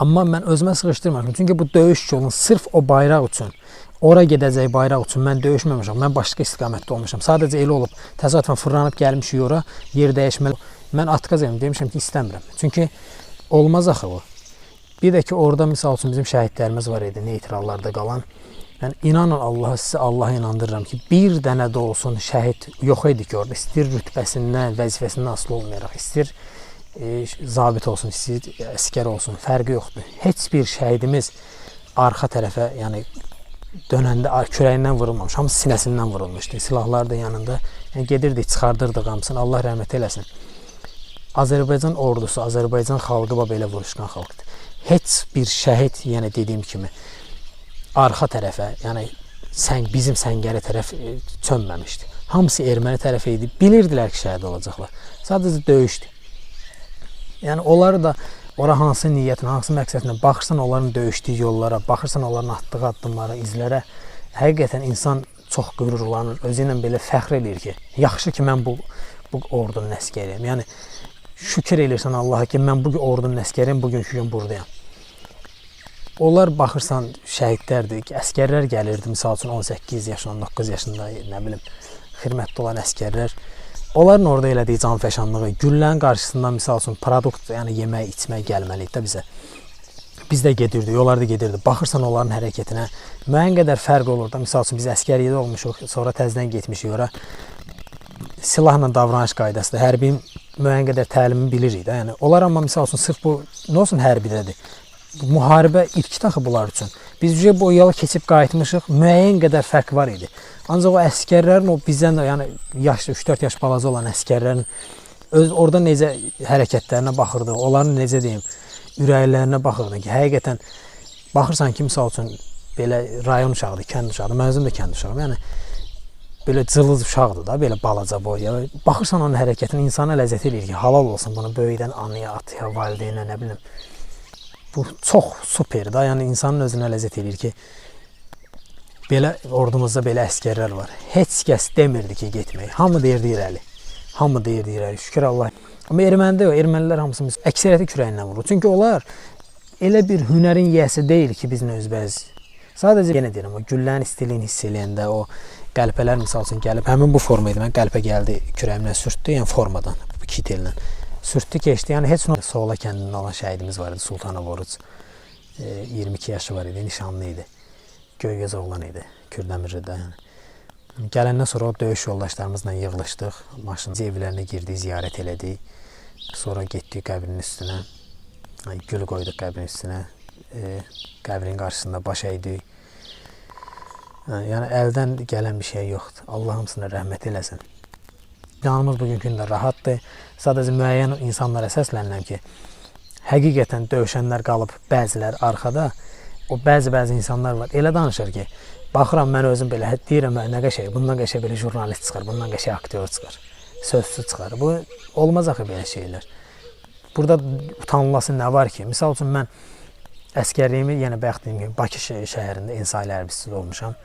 Amma mən özümə sığışdırmamışam. Çünki bu döyüş yolunu sırf o bayraq üçün, ora gedəcək bayraq üçün mən döyüşməmişəm. Mən başqa istiqamətdə olmuşam. Sadəcə elə olub, təsadüfən fırlanıb gəlmişik ora, yer dəyişməli. Mən atqaz edim, demişəm ki, istəmirəm. Çünki olmaz axı o. Bir də ki, orada misal üçün bizim şəhidlərimiz var idi, neytrallarda qalan. Yəni inanın Allaha, sizi Allaha inandırıram ki, bir dənə də olsun şəhid yox idi ki orada. İstəyir rütbəsindən, vəzifəsindən asılı olmayaraq, istəyir zabit olsun, istəyir əskər olsun, fərqi yoxdur. Heç bir şəhidimiz arxa tərəfə, yəni dönəndə kürəyindən vurulmamış, hamısı sinəsindən vurulmuşdu. Silahlar da yanında. Yəni gedirdik, çıxardırdıq hamısını. Allah rəhmət eləsin. Azərbaycan ordusu, Azərbaycan xalqı belə vuruşqan xalqdır. Heç bir şəhid, yəni dediyim kimi, arxa tərəfə, yəni bizim səngərə tərəf çönməmişdi. Hamısı erməni tərəfi idi. Bilirdilər ki, şəhid olacaqlar. Sadəcə döyüşdü. Yəni onları da ora hansı niyyətlə, hansı məqsədlə baxırsan onların döyüşdüyü yollara, baxırsan onların atdığı addımlara, izlərə, həqiqətən insan çox qürurlanır, özü ilə belə fəxr eləyir ki, yaxşı ki mən bu ordunun əskəriyəm. Yəni şükür eləyirsən Allaha ki, mən bu ordunun əskəriyəm, bugünkü gün buradayam. Onlar baxırsan şəhidlərdir ki, əskərlər gəlirdi, misal üçün 18 yaşında, 19 yaşında, nə bilim, xidmətdə olan əskərlər. Onların orada elədiyi canfəşanlığı, güllənin qarşısında misal üçün produkt, yəni yemək, içmək gəlməli idi də bizə. Biz də gedirdik, onlar da gedirdi. Baxırsan onların hərəkətinə, müəyyən qədər fərq olur da. Misal üçün biz əskəriyyədə olmuşuq, sonra təzədən getmişik ora. Silahla davranış qaydasıdır, hərbin müəyyən qədər təlimini bilirik də. Yəni onlar amma misal üçün sırf bu nə olsun hərbidədir. Müharibə ilk axı bunlar üçün. Biz bu yola keçib qayıtmışıq, müəyyən qədər fərq var idi. Ancaq o əskərlərin, o bizdən də, yəni yaşlı 3-4 yaş balaca olan əskərlərin öz orada necə hərəkətlərinə baxırdıq, onların necə deyim, ürəklərinə baxırdıq ki, həqiqətən baxırsan ki, misal üçün Belə rayon uşağıdır, kənd uşağıdır. Mən özüm də kənd uşağıyam. Yəni belə cılız uşaqdır da, belə balaca boy. Baxırsan onun hərəkətinə, insana ləzzət eləyir ki, halal olsun bunu böyüdən anaya, ataya, valideynə, nə bilim. Bu çox super da, yəni insanın özünə ləzzət eləyir ki, belə ordumuzda belə əsgərlər var. Heç kəs demirdi ki, getmək. Hamı deyirdi irəli. Hamı deyirdi irəli. Şükür Allah. Amma ermənidə yox, ermənilər hamısı əksəriyyəti kürəyindən vurur. Çünki onlar elə bir hünərin yiyəsi deyil ki, bizlə özbəz. Sadəcə yenə deyirəm, o güllənin istiliyini hiss eləyəndə o qəlpələr misal üçün gəlib, həmin bu forma idi. Mən qəlpə gəldi, kürəyimlə sürtdü, yəni formadan, bu kitellə. Sürtdü, keçdi. Yəni heç nə. Soğla kəndində olan şəhidimiz var idi, Sultanov Oruc. 22 yaşı var idi, nişanlı idi. Göygöz oğlan idi, Kürdəmirlidə. Yəni. Gələndən sonra o döyüş yoldaşlarımızla yığılışdıq. Maşın evlərinə girdik, ziyarət elədik. Sonra getdik qəbrinin üstünə. Gül qoyduq qəbrin üstünə. Qəbrin qarşısında baş əydik. Yəni əldən gələn bir şey yoxdur. Allah hamısına rəhmət eləsin. Canımız bugünkü gündə rahatdır. Sadəcə müəyyən insanlara səslənirəm ki, həqiqətən döyüşənlər qalıb, bəzilər arxada. O bəzi-bəzi insanlar var, elə danışır ki, baxıram mən özüm belə, deyirəm nə qəşəng, bundan qəşəng belə jurnalist çıxar, bundan qəşəng aktyor çıxar, sözsüz çıxar. Bu olmaz axı belə şeylər. Burada utanılası nə var ki? Misal üçün mən əskərliyimi, yenə bayaq dediyim kimi, Bakı şəhərində Ensaylı hərbçisi olmuşam.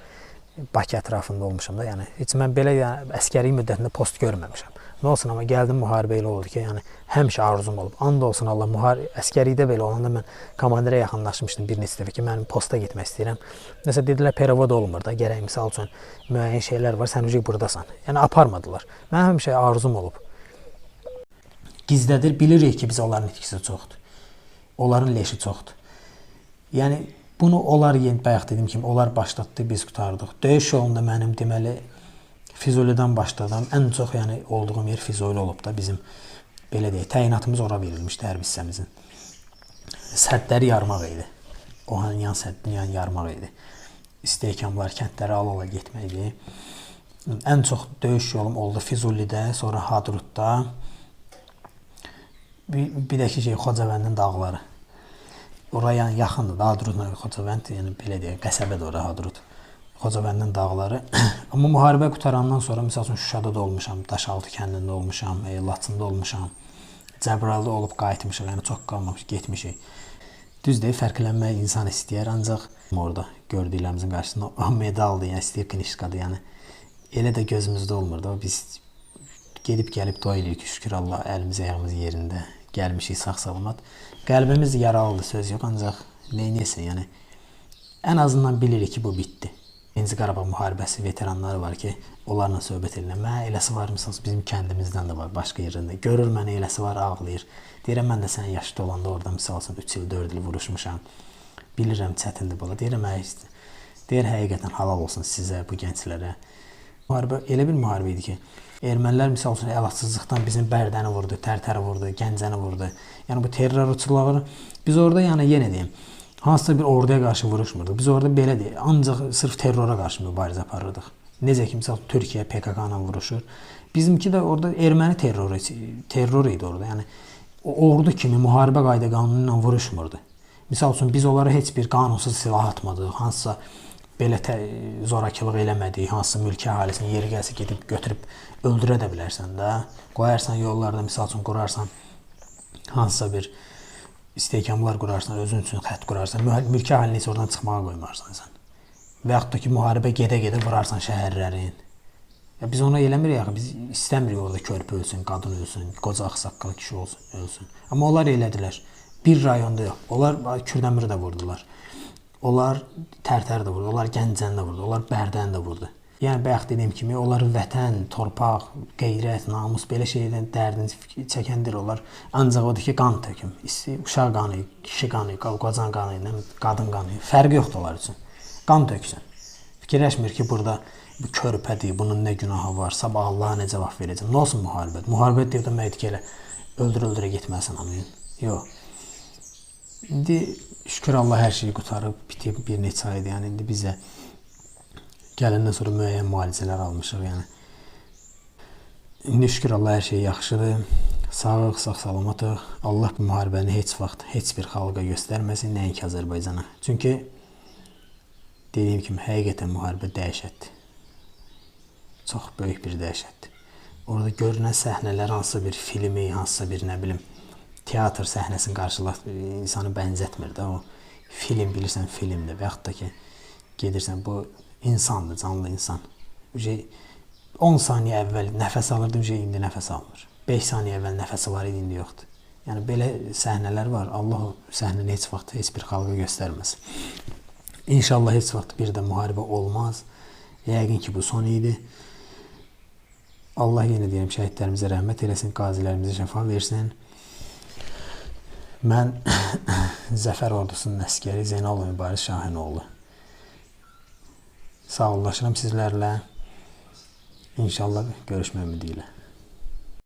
Bakı ətrafında olmuşam da, yəni heç mən belə yəni, əskərlik müddətində post görməmişəm. Nə olsun, amma gəldim müharibə elə oldu ki, yəni həmişə arzum olub. And olsun Allah, əskərlikdə belə olanda mən komandirə yaxınlaşmışdım bir neçə dəfə ki, mən posta getmək istəyirəm. Nəsə dedilər, perovod olmur da, gərək misal üçün müəyyən şeylər var, sən ucaq buradasan. Yəni aparmadılar. Mənim həmişə arzum olub. Gizlədir, bilirik ki, biz onların itkisi çoxdur. Onların leşi çoxdur. Yəni bunu onlar, bayaq dediyim kimi, onlar başlatdı, biz qurtardıq. Döyüş yolunda mənim deməli Füzulidən başladım. Ən çox yəni olduğum yer Füzuli olub da bizim, belə deyək, təyinatımız ora verilmişdi hərbi hissəmizin. Sədləri yarmaq idi. Ohanyan səddini yəni yarmaq idi. İstehkamlar, kəndləri ala-ala getmək idi. Ən çox döyüş yolum oldu Füzulidə, sonra Hadrutda. Bir də ki, Xocavəndin dağları. Ora yəni yaxındır, Hadrutla Xocavənd, yəni belə deyək, qəsəbədir ora Hadrut. Xocavəndin dağları. Amma müharibə qurtarandan sonra, misal üçün Şuşada da olmuşam, Daşaltı kəndində olmuşam, Laçında olmuşam, Cəbrayılda olub qayıtmışıq, yəni çox qalmamış, getmişik. Düz deyil, fərqlənmək insan istəyər, ancaq orada gördüklərimizin qarşısında o medaldır, yəni istəyir knişkadır, yəni elə də gözümüzdə olmur da, biz gedib gəlib dua eləyirik ki, şükür Allah, əlimiz ayağımız yerində, gəlmişik sağ-salamat. Qəlbimiz yaralıdır, söz yox, ancaq neynəsə, yəni ən azından bilirik ki, bu bitdi. Birinci Qarabağ müharibəsi veteranları var ki, onlarla söhbət edirəm. Mənə eləsi var, misal bizim kəndimizdən də var, başqa yerdən də. Görür mənə eləsi var, ağlayır. Deyirəm, mən də sənin yaşda olanda orada misal üçün 3 il, 4 il vuruşmuşam. Bilirəm, çətindir bala. Deyirəm, deyir, həqiqətən halal olsun sizə, bu gənclərə. Müharibə elə bir müharibə idi ki, ermənilər misal üçün əlatsızlıqdan bizim Bərdəni vurdu, Tərtəri vurdu, Gəncəni vurdu. Yəni bu terrorçuları biz orada, yəni yenə deyim, hansısa bir orduya qarşı vuruşmurduq. Biz orada belə deyil, ancaq sırf terrora qarşı mübarizə aparırdıq. Necə ki, misal Türkiyə PKK ilə vuruşur. Bizimki də orada erməni terror idi orada. Yəni ordu kimi müharibə qayda qanunu ilə vuruşmurdu. Misal üçün biz onlara heç bir qanunsuz silah atmadıq, hansısa belə zorakılıq eləmədik, hansısa mülki əhalisini yeri gəlsə gedib götürüb öldürə də bilərsən də. Qoyarsan yollarda, misal üçün qurarsan hansısa bir istehkamlar qurarsan, özün üçün xətt qurarsan, mülki əhalini heç oradan çıxmağa qoymarsan sən. Və yaxud da ki, müharibə gedə-gedə vurarsan şəhərlərin. Ya biz onu eləmirik axı, biz istəmirik orada körpə ölsün, qadın ölsün, qoca ağsaqqal kişi olsun, ölsün. Amma onlar elədilər. Bir rayonda yox. Onlar Kürdəmiri də vurdular. Onlar Tərtəri də vurdu, onlar Gəncəni də vurdu, onlar Bərdəni də vurdu. Yəni bayaq dediyim kimi, onlar vətən, torpaq, qeyrət, namus belə şeydən dərdini çəkəndir onlar. Ancaq odur ki, qan töküm. Uşaq qanı, kişi qanı, qocan qanı, qadın qanı. Fərqi yoxdur onlar üçün. Qan töksün. Fikirləşmir ki, burada bu körpədir, bunun nə günahı var, sabah Allaha nə cavab verəcəm. Nə olsun müharibə? Müharibə deməkdir ki, elə öldür-öldürə getməlisən hamını. Yox. İndi şükür Allah hər şeyi qurtarıb, bitib bir neçə aydır. Yəni indi bizə gələndən sonra müəyyən müalicələr almışıq, yəni. İndi şükür Allah hər şey yaxşıdır. Sağıq, sağ salamatıq. Allah bu müharibəni heç vaxt heç bir xalqa göstərməsin, nəinki Azərbaycana. Çünki Dediyim kimi, həqiqətən müharibə dəhşətdir. Çox böyük bir dəhşətdir. Orada görünən səhnələr hansısa bir filmi, hansısa bir nə bilim teatr səhnəsini qarşılar, insanı bənzətmir də o film bilirsən filmdir və yaxud da ki gedirsən bu insandır, canlı insan. Uje 10 saniyə əvvəl nəfəs alırdı, uje indi nəfəs almır. 5 saniyə əvvəl nəfəsi var idi, indi yoxdur. Yəni belə səhnələr var. Allah o səhnəni heç vaxt heç bir xalqa göstərməz. İnşallah heç vaxt bir də müharibə olmaz. Yəqin ki bu son idi. Allah yenə deyirəm şəhidlərimizə rəhmət eləsin, qazilərimizə şəfa versin. Mən Zəfər ordusunun əsgəri Zeynalov Mübariz Şahinoğlu. Sağollaşıram sizlərlə. İnşallah görüşmək ümidi ilə.